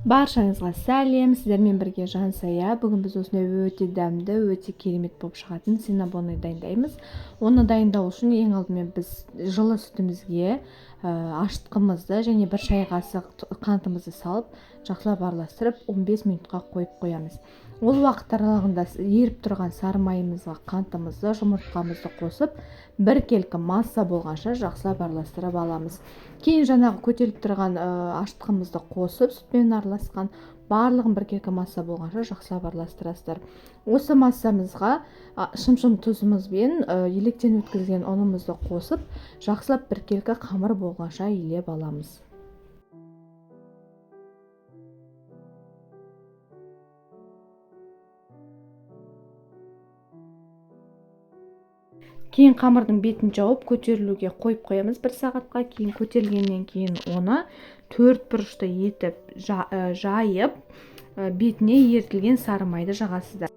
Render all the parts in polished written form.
Баршаңызға сәлем, сіздермен бірге Жансая. Бүгін біз осындай өте дәмді, өте керемет болып шығатын синнабонны дайындаймыз. Оны дайындау үшін ең алдымен біз жылы сүтімізге ашытқымызды және бір шай қасық қантымызды салып, жақсылап араластырып 15 минутқа қойып қоямыз. Ол уақыт аралығында еріп тұрған сары майымызға қантымызды, жұмыртқамызды қосып, біркелкі масса болғанша жақсылап араластырып аламыз. Кейін жаңағы көтеріліп тұрған ашытқымызды қосып, сүтпен араласқан барлығын біркелкі масса болғанша жақсылап араластырасыздар. Осы массамызға шымшым тұзымызбен електен өткізген ұнымызды қосып, жақсылап біркелкі қамыр болғанша илеп аламыз. Кейін қамырдың бетін жауып көтерілуге қойып қоямыз бір сағатқа. Кейін көтерілгеннен кейін оны төрт бұрышты етіп жайып, бетіне ерітілген сары майды жағасыздар.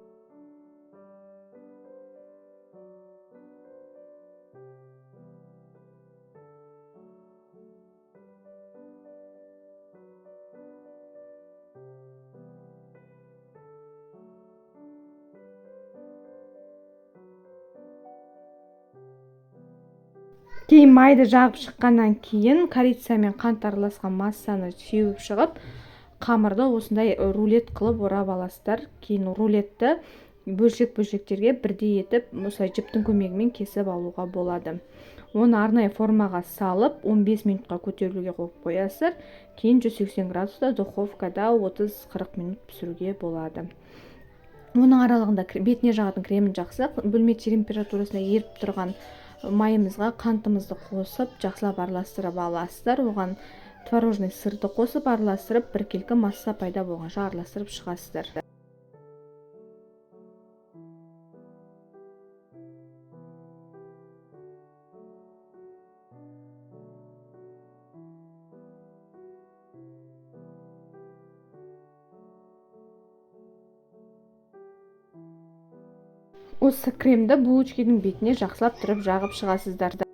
Кейін майды жағып шыққаннан кейін корица мен қант араласқан массаны сеуіп шығып, қамырды осындай рулет қылып орап аласыздар. Кейін рулетті бөлшек-бөлшектерге бірдей етіп, осылай жіптің көмегімен кесіп алуға болады. Оны арнайы формаға салып, 15 минутқа көтерілуге қойып қоясыздар. Кейін 180 градуста духовкада 30-40 минут пісіруге болады. Оның аралығында бетіне жағатын кремін жақсақ, бөлме температурасында еріп тұрған майымызға қантымызды қосып, жақсылап араластырып аласыздар. Оған творожный сырды қосып араластырып, біркелкі масса пайда болғанша араластырып шығасыздар. Осы кремді булочкидің бетіне жақсылап тұрып жағып шығасыздар.